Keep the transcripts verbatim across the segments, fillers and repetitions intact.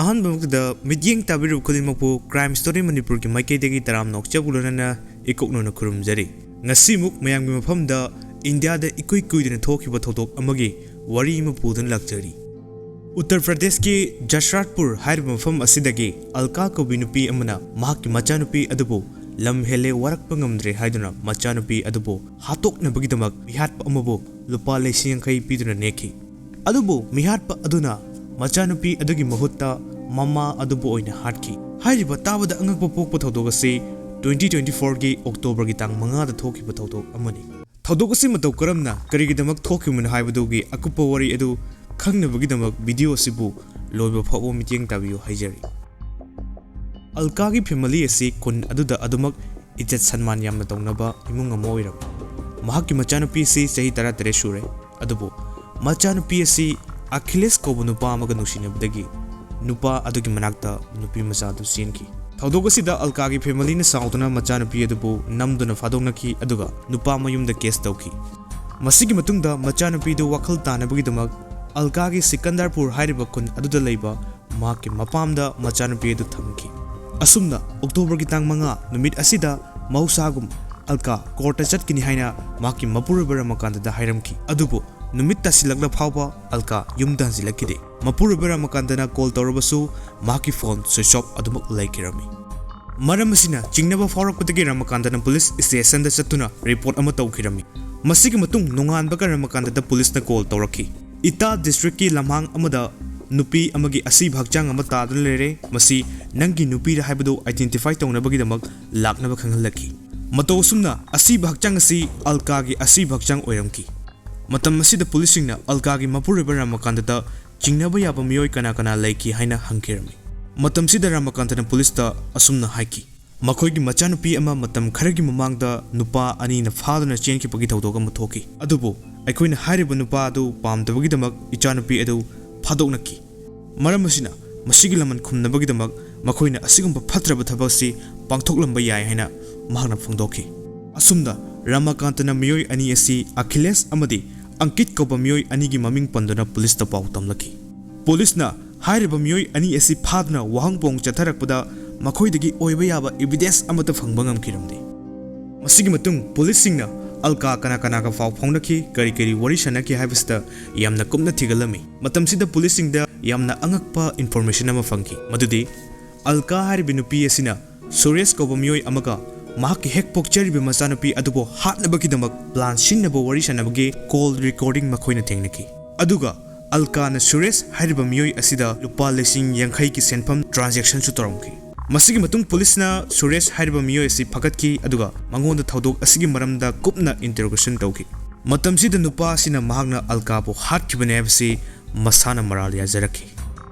ꯑꯍꯥꯟꯕꯃꯛꯇꯗ ꯃꯤꯠꯌꯦꯡ ꯇꯥꯕꯤꯔꯤꯕ ꯈꯨꯗꯤꯡꯃꯛꯄꯨ Crime Story ꯃꯅꯤꯄꯨꯔꯒꯤ ꯃꯥꯏꯀꯩꯗꯒꯤ ꯇꯔꯥꯝꯅ ꯑꯣꯛꯆꯕ ꯂꯣꯏꯅꯅ ꯏꯀꯣꯛꯅꯅ ꯈꯨꯔꯨꯝꯖꯔꯤ꯫ ꯉꯁꯤꯃꯨꯛ ꯃꯌꯥꯝꯒꯤ ꯃꯐꯝꯗ ꯏꯟꯗꯤꯌꯥꯗ ꯏꯀꯨꯏ ꯀꯨꯏꯗꯅ ꯊꯣꯛꯈꯤꯕ ꯊꯧꯗꯣꯛ ꯑꯃꯒꯤ ꯋꯥꯔꯤ ꯑꯃ ꯄꯨꯗꯨꯅ ꯂꯥꯛꯆꯔꯤ꯫ ꯎꯠꯇꯔ ꯄ꯭ꯔꯗꯦꯁꯀꯤ ꯖꯁꯔꯥꯠꯄꯨꯔ ꯍꯥꯏꯔꯤꯕ ꯃꯐꯝ ꯑꯁꯤꯗꯒꯤ ꯑꯜꯀꯥ ꯀꯧꯕꯤ ꯅꯨꯄꯤ ꯑꯃꯅ ꯃꯍꯥꯛꯀꯤ ꯃꯆꯥꯅꯨꯄꯤ ꯑꯗꯨꯕꯨ ꯂꯝ ꯍꯦꯜꯂꯦ, ꯋꯥꯔꯛꯄ ꯉꯝꯗ꯭ꯔꯦ ꯍꯥꯏꯗꯨꯅ ꯃꯆꯥꯅꯨꯄꯤ ꯑꯗꯨꯕꯨ ꯍꯥꯠꯇꯣꯛꯅꯕꯒꯤꯗꯃꯛ ꯃꯤꯍꯥꯠꯄ ꯑꯃꯕꯨ ꯂꯨꯄꯥ ꯂꯤꯁꯤꯡ ꯌꯥꯡꯈꯩ ꯄꯤꯗꯨꯅ ꯅꯦꯛꯈꯤ꯫ ꯑꯗꯨꯕꯨ ꯃꯤꯍꯥꯠꯄ ꯑꯗꯨꯅ ꯃꯆꯥꯅꯨꯄꯤ ꯑꯗꯨꯒꯤ ꯃꯍꯨꯠꯇ ꯃꯃꯥ ꯑꯗꯨꯕꯨ ꯑꯣꯏꯅ ꯍꯥꯠꯈꯤ꯫ ꯍꯥꯏꯔꯤꯕ ꯇꯥꯕꯗ ꯑꯉꯛꯄ ꯄꯣꯛꯄ ꯊꯧꯗꯣꯛ ꯑꯁꯤ twenty twenty fourꯒꯤ Octoberꯒꯤ ꯇꯥꯡ ꯃꯉꯥꯗ ꯊꯣꯛꯈꯤꯕ ꯊꯧꯗꯣꯛ ꯑꯃꯅꯤ꯫ ꯊꯧꯗꯣꯛ ꯑꯁꯤ ꯃꯇꯧ ꯀꯔꯝꯅ, ꯀꯔꯤꯒꯤꯗꯃꯛ ꯊꯣꯛꯈꯤꯕꯅꯣ ꯍꯥꯏꯕꯗꯨꯒꯤ ꯑꯀꯨꯞꯄ ꯋꯥꯔꯤ ꯑꯗꯨ ꯈꯪꯅꯕꯒꯤꯗꯃꯛ video ꯑꯁꯤꯕꯨ ꯂꯣꯏꯕ ꯐꯥꯎꯕ ꯃꯤꯠꯌꯦꯡ ꯇꯥꯕꯤꯌꯨ ꯍꯥꯏꯖꯔꯤ꯫ ꯑꯜꯀꯥꯒꯤ family ꯑꯁꯤ ꯈꯨꯟ ꯑꯗꯨꯗ ꯑꯗꯨꯃꯛ ꯏꯖꯠ ꯁꯟꯃꯥꯟ ꯌꯥꯝꯅ ꯇꯧꯅꯕ ꯏꯃꯨꯡ ꯑꯃ ꯑꯣꯏꯔꯝꯃꯤ꯫ ꯃꯍꯥꯛꯀꯤ ꯃꯆꯥꯅꯨꯄꯤ ꯑꯁꯤ ꯆꯍꯤ ꯇꯔꯥꯇꯔꯦꯠ ꯁꯨꯔꯦ, ꯑꯗꯨꯕꯨ ꯃꯆꯥꯅꯨꯄꯤ ꯑꯁꯤ ꯑꯈꯤꯂꯦꯁ ꯀꯧꯕ ꯅꯨꯄꯥ ꯑꯃꯒ ꯅꯨꯡꯁꯤꯅꯕꯗꯒꯤ ꯅꯨꯄꯥ ꯑꯗꯨꯒꯤ ꯃꯅꯥꯛꯇ ꯅꯨꯄꯤ ꯃꯆꯥ ꯑꯗꯨ ꯆꯦꯟꯈꯤ꯫ ꯊꯧꯗꯣꯛ ꯑꯁꯤꯗ ꯑꯜꯀꯥꯒꯤ familyꯅ ꯁꯥꯎꯗꯨꯅ ꯃꯆꯥꯅꯨꯄꯤ ꯑꯗꯨꯕꯨ ꯅꯝꯗꯨꯅ ꯐꯥꯗꯣꯛꯅꯈꯤ, ꯑꯗꯨꯒ ꯅꯨꯄꯥ ꯃꯌꯨꯝꯗ case ꯇꯧꯈꯤ꯫ ꯃꯁꯤꯒꯤ ꯃꯇꯨꯡꯗ ꯃꯆꯥꯅꯨꯄꯤꯗꯨ ꯋꯥꯈꯜ ꯇꯥꯅꯕꯒꯤꯗꯃꯛ ꯑꯜꯀꯥꯒꯤ ꯁꯤꯀꯟꯗꯔꯄꯨꯔ ꯍꯥꯏꯔꯤꯕ ꯈꯨꯟ ꯑꯗꯨꯗ ꯂꯩꯕ ꯃꯍꯥꯛꯀꯤ ꯃꯄꯥꯝꯗ ꯃꯆꯥꯅꯨꯄꯤ ꯑꯗꯨ ꯊꯝꯈꯤ꯫ ꯑꯁꯨꯝꯅ Octoberꯒꯤ ꯇꯥꯡ ꯃꯉꯥ ꯅꯨꯃꯤꯠ ꯑꯁꯤꯗ ꯃꯍꯧꯁꯥꯒꯨꯝ ꯑꯜꯀꯥ courtꯇ ꯆꯠꯀꯅꯤ ꯍꯥꯏꯅ ꯃꯍꯥꯛꯀꯤ ꯃꯄꯨꯔꯣꯏꯕ ꯔꯥꯃꯀꯥꯟꯇꯗ ꯍꯥꯏꯔꯝꯈꯤ꯫ ꯑꯗꯨꯕꯨ ꯅꯨꯃꯤꯠ ꯇꯥꯁꯤꯜꯂꯛꯂ ꯐꯥꯎꯕ ꯑꯜꯀꯥ ꯌꯨꯝꯗ ꯍꯟꯖꯤꯜꯂꯛꯈꯤꯗꯦ꯫ ꯃꯄꯨꯔꯣꯏꯕ ꯔꯥꯃꯀꯥꯟꯇꯅ call ꯇꯧꯔꯕꯁꯨ ꯃꯍꯥꯛꯀꯤ phone switch off ꯑꯗꯨꯃꯛ ꯂꯩꯈꯤꯔꯝꯃꯤ꯫ ꯃꯔꯝ ꯑꯁꯤꯅ ꯆꯤꯡꯅꯕ ꯐꯥꯎꯔꯛꯄꯗꯒꯤ ꯔꯥꯃꯀꯥꯟꯇꯅ police stationꯗ ꯆꯠꯇꯨꯅ report ꯑꯃ ꯇꯧꯈꯤꯔꯝꯃꯤ꯫ ꯃꯁꯤꯒꯤ ꯃꯇꯨꯡ ꯅꯣꯡꯉꯥꯟꯕꯒ ꯔꯥꯃꯀꯥꯟꯇꯗ policeꯅ call ꯇꯧꯔꯛꯈꯤ꯫ ꯏꯇꯥ districtꯀꯤ ꯂꯝꯍꯥꯡ ꯑꯃꯗ ꯅꯨꯄꯤ ꯑꯃꯒꯤ ꯑꯁꯤꯕ ꯍꯛꯆꯥꯡ ꯑꯃ ꯇꯥꯗꯨꯅ ꯂꯩꯔꯦ, ꯃꯁꯤ ꯅꯪꯒꯤ ꯅꯨꯄꯤꯔ ꯍꯥꯏꯕꯗꯨ identify ꯇꯧꯅꯕꯒꯤꯗꯃꯛ ꯂꯥꯛꯅꯕ ꯈꯪꯍꯜꯂꯛꯈꯤ꯫ ꯃꯇꯧ ꯑꯁꯨꯝꯅ ꯑꯁꯤꯕ ꯍꯛꯆꯥꯡ ꯑꯁꯤ ꯑꯜꯀꯥꯒꯤ ꯑꯁꯤꯕ ꯍꯛꯆꯥꯡ ꯑꯣꯏꯔꯝꯈꯤ꯫ ꯃꯇꯝ ꯑꯁꯤꯗ policeꯁꯤꯡꯅ ꯑꯜꯀꯥꯒꯤ ꯃꯄꯨꯔꯣꯏꯕ ꯔꯥꯃꯀꯥꯟꯇꯗ ꯆꯤꯡꯅꯕ ꯌꯥꯕ ꯃꯤꯑꯣꯏ ꯀꯅꯥ ꯀꯅꯥ ꯂꯩꯈꯤ ꯍꯥꯏꯅ ꯍꯪꯈꯤꯔꯝꯃꯤ꯫ ꯃꯇꯝꯁꯤꯗ ꯔꯥꯃꯀꯥꯟꯇꯅ policeꯇ ꯑꯁꯨꯝꯅ ꯍꯥꯏꯈꯤ, ꯃꯈꯣꯏꯒꯤ ꯃꯆꯥꯅꯨꯄꯤ ꯑꯃ ꯃꯇꯝ ꯈꯔꯒꯤ ꯃꯃꯥꯡꯗ ꯅꯨꯄꯥ ꯑꯅꯤꯅ ꯐꯥꯗꯨꯅ ꯆꯦꯟꯈꯤꯕꯒꯤ ꯊꯧꯗꯣꯛ ꯑꯃ ꯊꯣꯛꯈꯤ꯫ ꯑꯗꯨꯕꯨ ꯑꯩꯈꯣꯏꯅ ꯍꯥꯏꯔꯤꯕ ꯅꯨꯄꯥ ꯑꯗꯨ ꯄꯥꯝꯗꯕꯒꯤꯗꯃꯛ ꯏꯆꯥꯅꯨꯄꯤ ꯑꯗꯨ ꯐꯥꯗꯣꯛꯅꯈꯤ꯫ ꯃꯔꯝ ꯑꯁꯤꯅ ꯃꯁꯤꯒꯤ ꯂꯃꯟ ꯈꯨꯝꯅꯕꯒꯤꯗꯃꯛ ꯃꯈꯣꯏꯅ ꯑꯁꯤꯒꯨꯝꯕ ꯐꯠꯇ꯭ꯔꯕ ꯊꯕꯛ ꯑꯁꯤ ꯄꯥꯡꯊꯣꯛꯂꯝꯕ ꯌꯥꯏ ꯍꯥꯏꯅ ꯃꯍꯥꯛꯅ ꯐꯣꯡꯗꯣꯛꯈꯤ꯫ ꯑꯁꯨꯝꯅ ꯔꯥꯃꯀꯥꯟꯇꯅ ꯃꯤꯑꯣꯏ ꯑꯅꯤ ꯑꯁꯤ ꯑꯈꯤꯂꯦꯁ ꯑꯃꯗꯤ ꯑꯪꯀꯤꯠ ꯀꯧꯕ ꯃꯤꯑꯣꯏ ꯑꯅꯤꯒꯤ ꯃꯃꯤꯡ ꯄꯟꯗꯨꯅ policeꯇ ꯄꯥꯎ ꯇꯝꯂꯛꯈꯤ꯫ Policeꯅ ꯍꯥꯏꯔꯤꯕ ꯃꯤꯑꯣꯏ ꯑꯅꯤ ꯑꯁꯤ ꯐꯥꯗꯨꯅ ꯋꯥꯍꯪ ꯄꯥꯎꯍꯪ ꯆꯠꯊꯔꯛꯄꯗ ꯃꯈꯣꯏꯗꯒꯤ ꯑꯣꯏꯕ ꯌꯥꯕ evidence ꯑꯃꯠꯇ ꯐꯪꯕ ꯉꯝꯈꯤꯔꯝꯗꯦ꯫ ꯃꯁꯤꯒꯤ ꯃꯇꯨꯡ ꯄꯨꯂꯤꯁꯁꯤꯡꯅ ꯑꯜꯀꯥ ꯀꯅꯥ ꯀꯅꯥꯒ ꯄꯥꯎ ꯐꯥꯎꯅꯈꯤ, ꯀꯔꯤ ꯀꯔꯤ ꯋꯥꯔꯤ ꯁꯥꯟꯅꯈꯤ ꯍꯥꯏꯕꯁꯤꯗ ꯌꯥꯝꯅ ꯀꯨꯞꯅ ꯊꯤꯒꯠꯂꯝꯃꯤ꯫ ꯃꯇꯝꯁꯤꯗ ꯄꯨꯂꯤꯁꯁꯤꯡꯗ ꯌꯥꯝꯅ ꯑꯉꯛꯄ information ꯑꯃ ꯐꯪꯈꯤ, ꯃꯗꯨꯗꯤ ꯑꯜꯀꯥ ꯍꯥꯏꯔꯤꯕ ꯅꯨꯄꯤ ꯑꯁꯤꯅ ꯁꯨꯔꯦꯁ ꯀꯧꯕ ꯃꯤꯑꯣꯏ ꯑꯃꯒ ꯃꯍꯥꯛꯀꯤ ꯍꯦꯛ ꯄꯣꯛꯆꯔꯤꯕ ꯃꯆꯥꯅꯨꯄꯤ ꯑꯗꯨꯕꯨ ꯍꯥꯠꯅꯕꯒꯤꯗꯃꯛ plan ꯁꯤꯟꯅꯕ ꯋꯥꯔꯤ ꯁꯥꯟꯅꯕꯒꯤ call recording ꯃꯈꯣꯏꯅ ꯊꯦꯡꯅꯈꯤ꯫ ꯑꯗꯨꯒ ꯑꯜꯀꯥꯅ ꯁꯨꯔꯦꯁ ꯍꯥꯏꯔꯤꯕ ꯃꯤꯑꯣꯏ ꯑꯁꯤꯗ ꯂꯨꯄꯥ ꯂꯤꯁꯤꯡ ꯌꯥꯡꯈꯩꯒꯤ ꯁꯦꯟꯐꯝ transactionꯁꯨ ꯇꯧꯔꯝꯈꯤ꯫ ꯃꯁꯤꯒꯤ ꯃꯇꯨꯡ ꯄꯨꯂꯤꯁꯅ ꯁꯨꯔꯦꯁ ꯍꯥꯏꯔꯤꯕ ꯃꯤꯑꯣꯏ ꯑꯁꯤ ꯐꯒꯠꯈꯤ, ꯑꯗꯨꯒ ꯃꯉꯣꯟꯗ ꯊꯧꯗꯣꯛ ꯑꯁꯤꯒꯤ ꯃꯔꯝꯗ ꯀꯨꯞꯅ interrogation ꯇꯧꯈꯤ꯫ ꯃꯇꯝꯁꯤꯗ ꯅꯨꯄꯥ ꯑꯁꯤꯅ ꯃꯍꯥꯛꯅ ꯑꯜꯀꯥꯕꯨ ꯍꯥꯠꯈꯤꯕꯅꯤ ꯍꯥꯏꯕꯁꯤ ꯃꯁꯥꯅ ꯃꯔꯥꯜ ꯌꯥꯖꯔꯛꯈꯤ꯫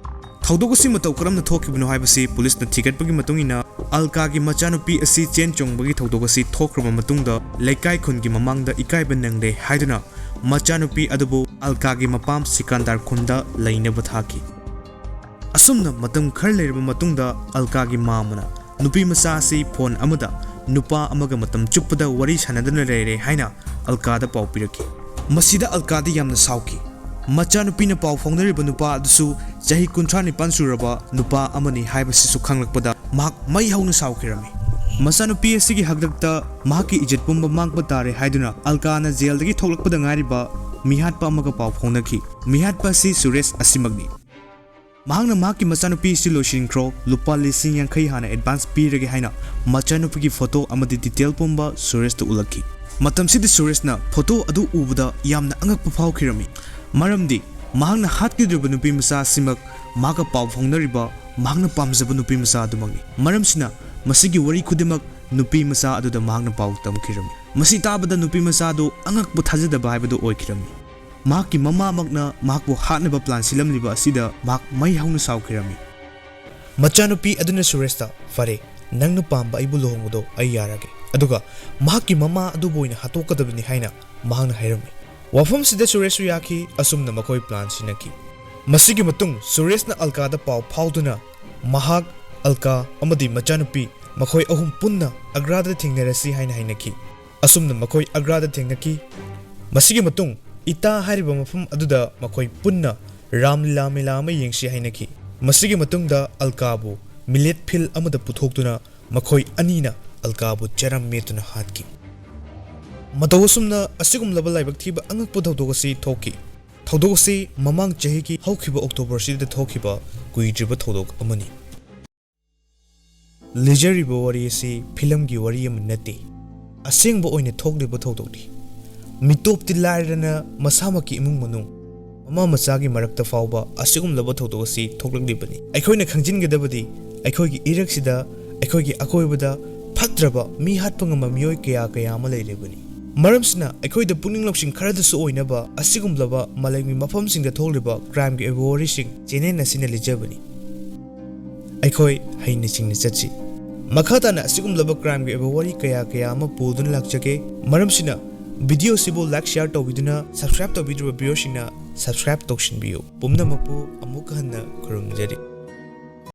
ꯊꯧꯗꯣꯛ ꯑꯁꯤ ꯃꯇꯧ ꯀꯔꯝꯅ ꯊꯣꯛꯈꯤꯕꯅꯣ ꯍꯥꯏꯕꯁꯤ ꯄꯨꯂꯤꯁꯅ ꯊꯤꯒꯠꯄꯒꯤ ꯃꯇꯨꯡ ꯏꯟꯅ, ꯑꯜꯀꯥꯒꯤ ꯃꯆꯥꯅꯨꯄꯤ ꯑꯁꯤ ꯆꯦꯟ ꯆꯣꯡꯕꯒꯤ ꯊꯧꯗꯣꯛ ꯑꯁꯤ ꯊꯣꯛꯈ꯭ꯔꯕ ꯃꯇꯨꯡꯗ, ꯂꯩꯀꯥꯏ ꯈꯨꯟꯒꯤ ꯃꯃꯥꯡꯗ ꯏꯀꯥꯏꯕ ꯅꯪꯂꯦ ꯍꯥꯏꯗꯨꯅ ꯃꯆꯥꯅꯨꯄꯤ ꯑꯗꯨꯕꯨ ꯑꯜꯀꯥꯒꯤ ꯃꯄꯥꯝ ꯁꯤꯀꯥꯟꯗꯥꯔ ꯈꯨꯟꯗ ꯂꯩꯅꯕ ꯊꯥꯈꯤ꯫ ꯑꯁꯨꯝꯅ ꯃꯇꯝ ꯈꯔ ꯂꯩꯔꯕ ꯃꯇꯨꯡꯗ, ꯑꯜꯀꯥꯒꯤ ꯃꯃꯥꯅ ꯅꯨꯄꯤ ꯃꯆꯥ ꯑꯁꯤ phone ꯑꯃꯗ ꯅꯨꯄꯥ ꯑꯃꯒ ꯃꯇꯝ ꯆꯨꯞꯄꯗ ꯋꯥꯔꯤ ꯁꯥꯟꯅꯗꯨꯅ ꯂꯩꯔꯦ ꯍꯥꯏꯅ ꯑꯜꯀꯥꯗ ꯄꯥꯎ ꯄꯤꯔꯛꯈꯤ꯫ ꯃꯁꯤꯗ ꯑꯜꯀꯥꯗꯤ ꯌꯥꯝꯅ ꯁꯥꯎꯈꯤ꯫ ꯃꯆꯥꯅꯨꯄꯤꯅ ꯄꯥꯎ ꯐꯥꯎꯅꯔꯤꯕ ꯅꯨꯄꯥ ꯑꯗꯨꯁꯨ ꯆꯍꯤ ꯀꯨꯟꯊ꯭ꯔꯥ ꯅꯤꯄꯥꯟ ꯁꯨꯔꯕ ꯅꯨꯄꯥ ꯑꯃꯅꯤ ꯍꯥꯏꯕꯁꯤꯁꯨ ꯈꯪꯂꯛꯄꯗ ꯃꯍꯥꯛ ꯃꯩ ꯍꯧꯅ ꯁꯥꯎꯈꯤꯔꯝꯃꯤ꯫ ꯃꯆꯥꯅꯨꯄꯤ ꯑꯁꯤꯒꯤ ꯍꯛꯇꯛꯇ ꯃꯍꯥꯛꯀꯤ ꯏꯖꯠ ꯄꯨꯝꯕ ꯃꯥꯡꯕ ꯇꯥꯔꯦ ꯍꯥꯏꯗꯨꯅ ꯑꯜꯀꯥꯅ ꯖꯦꯜꯗꯒꯤ ꯊꯣꯛꯂꯛꯄꯗ ꯉꯥꯏꯔꯤꯕ ꯃꯤꯍꯥꯠꯄ ꯑꯃꯒ ꯄꯥꯎ ꯐꯥꯎꯅꯈꯤ꯫ ꯃꯤꯍꯥꯠꯄ ꯑꯁꯤ ꯁꯨꯔꯦꯁ ꯑꯁꯤꯃꯛꯅꯤ꯫ ꯃꯍꯥꯛꯅ ꯃꯍꯥꯛꯀꯤ ꯃꯆꯥꯅꯨꯄꯤ ꯑꯁꯤ ꯂꯣꯏꯁꯤꯟꯈ꯭ꯔꯣ, ꯂꯨꯄꯥ ꯂꯤꯁꯤꯡ ꯌꯥꯡꯈꯩ ꯍꯥꯟꯅ advance ꯄꯤꯔꯒꯦ ꯍꯥꯏꯅ ꯃꯆꯥꯅꯨꯄꯤꯒꯤ photo ꯑꯃꯗꯤ detail ꯄꯨꯝꯕ ꯁꯨꯔꯦꯁꯇ ꯎꯠꯂꯛꯈꯤ꯫ ꯃꯇꯝꯁꯤꯗ ꯁꯨꯔꯦꯁꯅ photo ꯑꯗꯨ ꯎꯕꯗ ꯌꯥꯝꯅ ꯑꯉꯛꯄ ꯐꯥꯎꯈꯤꯔꯝꯃꯤ, ꯃꯔꯝꯗꯤ ꯃꯍꯥꯛꯅ ꯍꯥꯠꯈꯤꯗ꯭ꯔꯤꯕ ꯅꯨꯄꯤ ꯃꯆꯥ ꯑꯁꯤꯃꯛ ꯃꯍꯥꯛꯀ ꯄꯥꯎ ꯐꯥꯎꯅꯔꯤꯕ ꯃꯍꯥꯛꯅ ꯄꯥꯝꯖꯕ ꯅꯨꯄꯤ ꯃꯆꯥ ꯑꯗꯨꯃꯛꯅꯤ꯫ ꯃꯔꯝꯁꯤꯅ ꯃꯁꯤꯒꯤ ꯋꯥꯔꯤ ꯈꯨꯗꯤꯡꯃꯛ ꯅꯨꯄꯤ ꯃꯆꯥ ꯑꯗꯨꯗ ꯃꯍꯥꯛꯅ ꯄꯥꯎ ꯇꯝꯈꯤꯔꯝꯃꯤ꯫ ꯃꯁꯤ ꯇꯥꯕꯗ ꯅꯨꯄꯤ ꯃꯆꯥ ꯑꯗꯨ ꯑꯉꯛꯄ ꯊꯥꯖꯗꯕ ꯍꯥꯏꯕꯗꯨ ꯑꯣꯏꯈꯤꯔꯝꯃꯤ꯫ ꯃꯍꯥꯛꯀꯤ ꯃꯃꯥꯃꯛꯅ ꯃꯍꯥꯛꯄꯨ ꯍꯥꯠꯅꯕ plan ꯁꯤꯜꯂꯝꯂꯤꯕ ꯑꯁꯤꯗ ꯃꯍꯥꯛ ꯃꯩ ꯍꯧꯅ ꯁꯥꯎꯈꯤꯔꯝꯃꯤ꯫ ꯃꯆꯥꯅꯨꯄꯤ ꯑꯗꯨꯅ ꯁꯨꯔꯦꯁꯇ, "ꯐꯔꯦ, ꯅꯪꯅ ꯄꯥꯝꯕ ꯑꯩꯕꯨ ꯂꯨꯍꯣꯡꯕꯗꯣ ꯑꯩ ꯌꯥꯔꯒꯦ, ꯑꯗꯨꯒ ꯃꯍꯥꯛꯀꯤ ꯃꯃꯥ ꯑꯗꯨꯕꯨ ꯑꯣꯏꯅ ꯍꯥꯠꯇꯣꯛꯀꯗꯕꯅꯤ" ꯍꯥꯏꯅ ꯃꯍꯥꯛꯅ ꯍꯥꯏꯔꯝꯃꯤ꯫ ꯋꯥꯐꯝꯁꯤꯗ ꯁꯨꯔꯦꯁꯁꯨ ꯌꯥꯈꯤ꯫ ꯑꯁꯨꯝꯅ ꯃꯈꯣꯏ plan ꯁꯤꯟꯅꯈꯤ꯫ ꯃꯁꯤꯒꯤ ꯃꯇꯨꯡ ꯁꯨꯔꯦꯁꯅ ꯑꯜꯀꯥꯗ ꯄꯥꯎ ꯐꯥꯎꯗꯨꯅ ꯃꯍꯥꯛ, ꯑꯜꯀꯥ ꯑꯃꯗꯤ ꯃꯆꯥꯅꯨꯄꯤ ꯃꯈꯣꯏ ꯑꯍꯨꯝ ꯄꯨꯟꯅ ꯑꯒ꯭ꯔꯥꯗ ꯊꯦꯡꯅꯔꯁꯤ ꯍꯥꯏꯅ ꯍꯥꯏꯅꯈꯤ꯫ ꯑꯁꯨꯝꯅ ꯃꯈꯣꯏ ꯑꯒ꯭ꯔꯥꯗ ꯊꯦꯡꯅꯈꯤ꯫ ꯃꯁꯤꯒꯤ ꯃꯇꯨꯡ ꯏꯇꯥ ꯍꯥꯏꯔꯤꯕ ꯃꯐꯝ ꯑꯗꯨꯗ ꯃꯈꯣꯏ ꯄꯨꯟꯅ ꯔꯥꯝꯂꯤꯂꯥ ꯃꯦꯂꯥ ꯑꯃ ꯌꯦꯡꯁꯤ ꯍꯥꯏꯅꯈꯤ꯫ ꯃꯁꯤꯒꯤ ꯃꯇꯨꯡꯗ ꯑꯜꯀꯥꯕꯨ ꯃꯤꯂꯦꯠ ꯐꯤꯜ ꯑꯃꯗ ꯄꯨꯊꯣꯛꯇꯨꯅ ꯃꯈꯣꯏ ꯑꯅꯤꯅ ꯑꯜꯀꯥꯕꯨ ꯆꯔꯝ ꯃꯦꯠꯇꯨꯅ ꯍꯥꯠꯈꯤ꯫ ꯃꯇꯧ ꯑꯁꯨꯝꯅ ꯑꯁꯤꯒꯨꯝꯂꯕ ꯂꯥꯏꯕꯛ ꯊꯤꯕ ꯑꯉꯛꯄ ꯊꯧꯗꯣꯛ ꯑꯁꯤ ꯊꯣꯛꯈꯤ꯫ ꯊꯧꯗꯣꯛ ꯑꯁꯤ ꯃꯃꯥꯡ ꯆꯍꯤꯒꯤ ꯍꯧꯈꯤꯕ ꯑꯣꯛꯇꯣꯕꯔꯁꯤꯗ ꯊꯣꯛꯈꯤꯕ ꯀꯨꯏꯗ꯭ꯔꯤꯕ ꯊꯧꯗꯣꯛ ꯑꯃꯅꯤ꯫ ꯂꯤꯖꯔꯤꯕ ꯋꯥꯔꯤ ꯑꯁꯤ ꯐꯤꯂꯝꯒꯤ ꯋꯥꯔꯤ ꯑꯃ ꯅꯠꯇꯦ, ꯑꯁꯦꯡꯕ ꯑꯣꯏꯅ ꯊꯣꯛꯂꯤꯕ ꯊꯧꯗꯣꯛꯅꯤ꯫ ꯃꯤꯇꯣꯞꯇꯤ ꯂꯥꯏꯔꯅ ꯃꯁꯥꯃꯛꯀꯤ ꯏꯃꯨꯡ ꯃꯅꯨꯡ, ꯃꯃꯥ ꯃꯆꯥꯒꯤ ꯃꯔꯛꯇ ꯐꯥꯎꯕ ꯑꯁꯤꯒꯨꯝꯂꯕ ꯊꯧꯗꯣꯛ ꯑꯁꯤ ꯊꯣꯛꯂꯛꯂꯤꯕꯅꯤ꯫ ꯑꯩꯈꯣꯏꯅ ꯈꯪꯖꯤꯟꯒꯗꯕꯗꯤ ꯑꯩꯈꯣꯏꯒꯤ ꯏꯔꯛꯁꯤꯗ ꯑꯩꯈꯣꯏꯒꯤ ꯑꯀꯣꯏꯕꯗ ꯐꯠꯇ꯭ꯔꯕ ꯃꯤ ꯍꯥꯠꯄ ꯉꯝꯕ ꯃꯤꯑꯣꯏ ꯀꯌꯥ ꯀꯌꯥ ꯑꯃ ꯂꯩꯔꯤꯕꯅꯤ꯫ ꯃꯔꯝꯁꯤꯅ ꯑꯩꯈꯣꯏꯗ ꯄꯨꯛꯅꯤꯡ ꯂꯧꯁꯤꯡ ꯈꯔꯗꯁꯨ ꯑꯣꯏꯅꯕ ꯑꯁꯤꯒꯨꯝꯂꯕ ꯃꯥꯂꯦꯝꯒꯤ ꯃꯐꯝꯁꯤꯡꯗ ꯊꯣꯛꯂꯤꯕ ꯀ꯭ꯔꯥꯏꯝꯒꯤ ꯑꯣꯏꯕ ꯋꯥꯔꯤꯁꯤꯡ ꯆꯦꯅꯦꯜ ꯑꯁꯤꯅ ꯂꯤꯖꯕꯅꯤ꯫ ꯑꯩꯈꯣꯏ ꯍꯩꯅ ꯁꯤꯡꯅ ꯆꯠꯁꯤ꯫ ꯃꯈꯥ ꯇꯥꯅ ꯑꯁꯤꯒꯨꯝꯂꯕ ꯀ꯭ꯔꯥꯏꯝꯒꯤ ꯑꯣꯏꯕ ꯋꯥꯔꯤ ꯀꯌꯥ ꯀꯌꯥ ꯑꯃ ꯄꯨꯗꯨꯅ ꯂꯥꯛꯆꯒꯦ꯫ ꯃꯔꯝꯁꯤꯅ ꯚꯤꯗꯤꯑꯣ ꯑꯁꯤꯕꯨ ꯂꯥꯏꯛ, ꯁꯤꯌꯥꯔ ꯇꯧꯕꯤꯗꯨꯅ ꯁꯕꯁꯀ꯭ꯔꯥꯏꯕ ꯇꯧꯕꯤꯗ꯭ꯔꯤꯕ ꯚꯤꯌꯨꯋꯔꯁꯤꯡꯅ ꯁꯕꯁꯀ꯭ꯔꯥꯏꯕ ꯇꯧꯁꯤꯟꯕꯤꯌꯨ꯫ ꯄꯨꯝꯅꯃꯛꯄꯨ ꯑꯃꯨꯛ ꯍꯟꯅ ꯈꯨꯔꯨꯝꯖꯔꯤ꯫